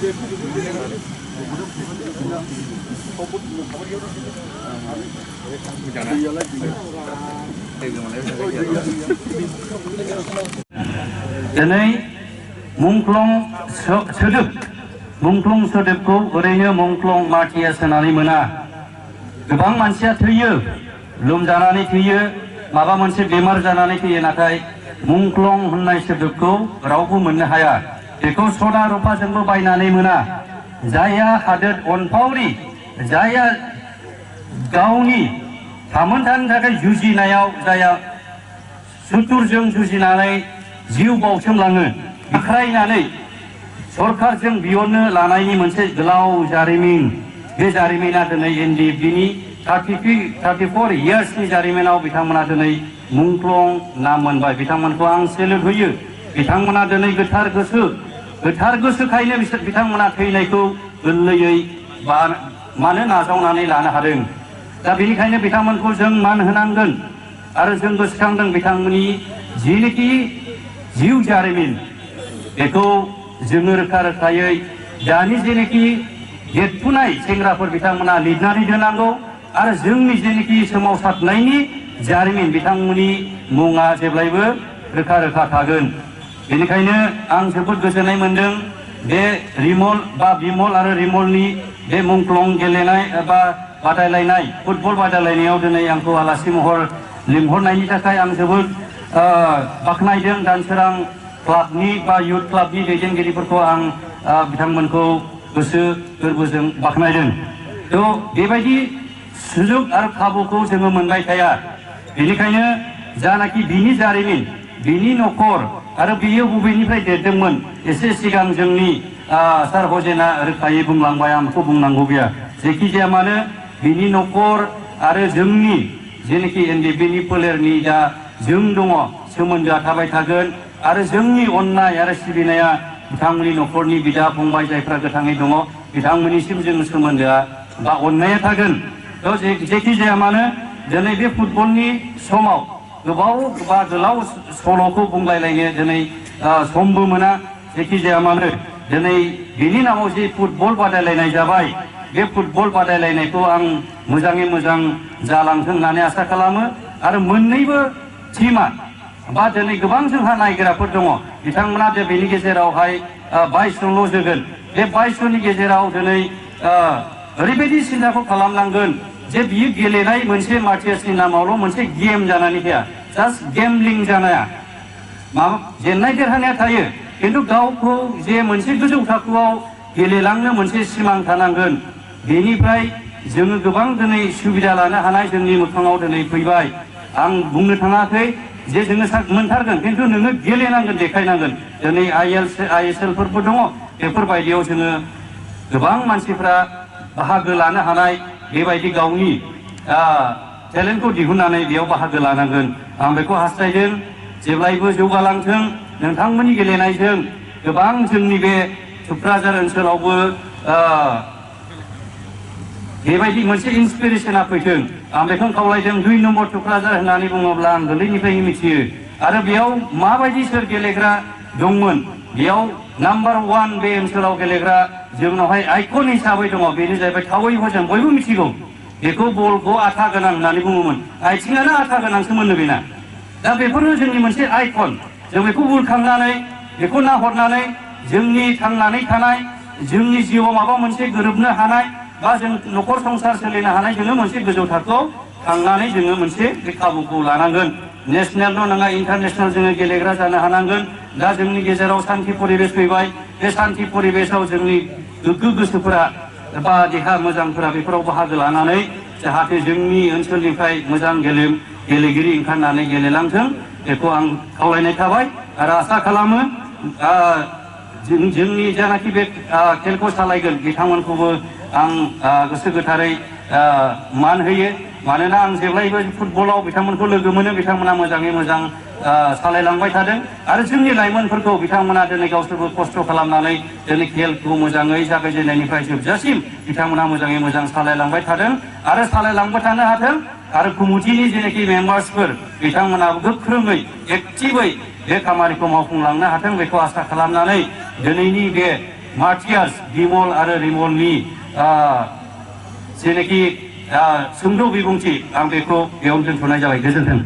दिनै मुंख्लं सोदोबखौ ओरैनो मुंख्लं मार्टियास होननानै मोना। गोबां मानसिया थैयो, लोमजानानै थैयो, माबा मोनसे बेमार जानानै थैयो, नाथाय मुंख्लं होननाय सोदोबखौ रावबो मोननो हाया। बेखौ सना रुफाजोंबो बायनानै मोना। जायहा हादोर अनफावरि, जायहा गावनि थामोनथानि थाखाय जुजिनायाव जायहा सुथुरजों जुजिनानै जिउ बाउसोमलाङो, आख्रायनानै सरकारजों बिहरनो लानायनि मोनसे गोलाव जारिमिन। बे जारिमिना दिनै एनडिएफबिनि 34 इयार्सनि जारिमिनाव बिथांमोना दिनै मुंख्लं नाम मोनबाय। बिथांमोनखौ आं सेलुट होयो। बिथांमोना दिनै गोथार गोसोखायनो बिथांमोना थैनायखौ गोरलैयै मानो नाजावनानै लानो हादों। दा बेनिखायनो बिथांमोनखौ जों मान होनांगोन आरो जों गोसोखांदों बिथांमोननि जिनिखि जिउ जारिमिन, बेखौ जोङो रोखा रोखायै दानि जेनोखि देरफुनाय सेंग्राफोर बिथांमोना लिरनानै दोननांगौ आरो जोंनि जेनोखि सोमावसारनायनि जारिमिन बिथांमोननि मुङा जेब्लायबो रोखा रोखा थागोन। बेनिखायनो आं जोबोद गोजोननाय मोनदों बे बिमल आरो रिमलनि बे मुंख्लं गेलेनाय एबा बादायलायनाय फुटबल बादायलायनायाव दिनै आंखौ आलासि महर लिंहरनायनि थाखाय आं जोबोद बाख्नायदों। दानसोरां क्लाबनि बा इउथ क्लाबनि दैदेनगिरिफोरखौ आं बिथांमोनखौ गोसो गोरबोजों बाख्नायदों। थ' बेबायदि सुजुग आरो खाबुखौ जोङो मोनबाय थाया। बेनिखायनो जानाखि बिनि जारिमिन, बिनि न'खर आरो बियो बबेनिफ्राय देरदोंमोन, एसे सिगां जोंनि सार हजेना रोखायै बुंलांबाय, आं बेखौ बुंनांगौ गैया। जेखि जाया मानो बिनि न'खर आरो जोंनि जेनोखि एनडिएफबिनि फोलेरनि दा जों दङ, सोमोन्दोआ थाबाय थागोन आरो जोंनि अननाय आरो सिबिनाया बिथांमोननि न'खरनि बिदा फंबाय जायफ्रा गोथाङै दङ बिथांमोननिसिम जों सोमोन्दोआ बा अननाया थागोन। थ' जेखि जाया मानो दिनै बे फुटबलनि समाव गोलाव सल'खौ बुंलायलायनो दिनै समबो मोना। जेखि जाया मानो दिनै बिनि नामाव जे फुटबल बादायलायनाय जाबाय, बे फुटबल बादायलायनायखौ आं मोजाङै मोजां जालांथों होननानै आसा खालामो। आरो मोननैबो टीमा बा दिनै गोबां जोंहा नायग्राफोर दङ, बिथांमोना बेनि गेजेरावहाय 22 जनल' जोगोन। बे 22 जननि गेजेराव दिनै ओरैबायदि सिन्थाखौ खालामनांगोन जे बियो गेलेनाय मोनसे मार्टियासनि नामावल' मोनसे गेम जानानै फैया, जास्ट गेमलिं जानाया। माबा जेननाय देरहानाया थायो, खिन्थु गावखौ जे मोनसे गोजौ थाखोआव गेलेलांनो मोनसे सिमां थानांगोन। बेनिफ्राय जोङो गोबां दिनै सुबिदा लानो हानाय जोंनि मोखाङाव दिनै फैबाय। आं बुंनो थाङाखै जे जोङो मोनथारगोन, खिन्थु नोङो गेलेनांगोन, देखायनांगोन। दिनै ISLफोरबो दङ, बेफोरबायदियाव जोङो गोबां मानसिफ्रा बाहागो लानो हानाय बेबायदि गावनि टेलेन्टखौ दिहुननानै बेयाव बाहागो लानांगोन। आं बेखौ हास्थायदों जेब्लायबो जौगालांथों नोंथांमोननि गेलेनायजों। गोबां जोंनि बे थुक्राझार ओनसोलावबो बेबायदि मोनसे इन्सपिरेसना फैथों, आं बेखौनो खावलायदों। 2 नम्बर थुक्राझार होननानै बुङोब्ला आं गोरलैनिफ्रायनो मिथियो आरो बेयाव माबायदि सोर गेलेग्रा दंमोन। बेयाव नाम्बार 1 बे ओनसोलाव गेलेग्रा जोंनावहाय आइकन हिसाबै दङ, बेनो जाहैबाय थावै हजों, बयबो मिथिगौ। बेखौ बलखौ आथा गोनां होननानै बुङोमोन, आथिङानो आथा गोनांसो मोननो बेना। दा बेफोरनो जोंनि मोनसे आइकन। जों बेखौ बुरखांनानै बेखौ नाहरनानै जोंनि थांनानै थानाय, जोंनि जिउआव माबा मोनसे गोरोबनो हानाय बा जों न'खर संसार सोलिनो हानाय जोङो मोनसे गोजौ थाखोआव थांनानै जोङो मोनसे बे खाबुखौ लानांगोन। नेसनेलल' नङा, इन्टारनेसनेल जोङो गेलेग्रा जानो हानांगोन। दा जोंनि गेजेराव सान्थि परिबेस फैबाय। बे सान्थि परिबेसाव जोंनि गोग्गो गोसोफोरा बा देहा मोजांफोरा बेफोराव बाहागो लानानै जाहाथे जोंनि ओनसोलनिफ्राय मोजां गेलेगिरि ओंखारनानै गेलेलांथों, बेखौ आं खावलायनाय थाबाय आरो आसा खालामो जोंनि जानाखि बे खेलखौ सालायगोन बिथांमोनखौबो आं गोसो गोथारै मान होयो। मानोना आं जेब्लायबो फुटबलाव बिथांमोनखौ लोगो मोनो, बिथांमोना मोजाङै मोजां सालायलांबाय थादों आरो जोंनि लाइमोनफोरखौ बिथांमोना दिनै गावसोरबो खस्थ' खालामनानै दिनै खेलखौ मोजाङै जागायजेननायनिफ्राय जोबजासिम बिथांमोना मोजाङै मोजां सालायलांबाय थादों आरो सालायलांबाय थानो हाथों। आरो कमिटिनि जेनाखि मेम्बार्सफोर बिथांमोनाबो गोख्रोङै एक्टिभै बे खामानिखौ मावफुंलांनो हाथों, बेखौ आसा खालामनानै दिनैनि बे मार्टियास बिमल आरो रिमलनि जेनाखि सुंद' बिबुंथि आं बेखौ बेयावनो दोनथ'नाय जाबाय। गोजोन्थों।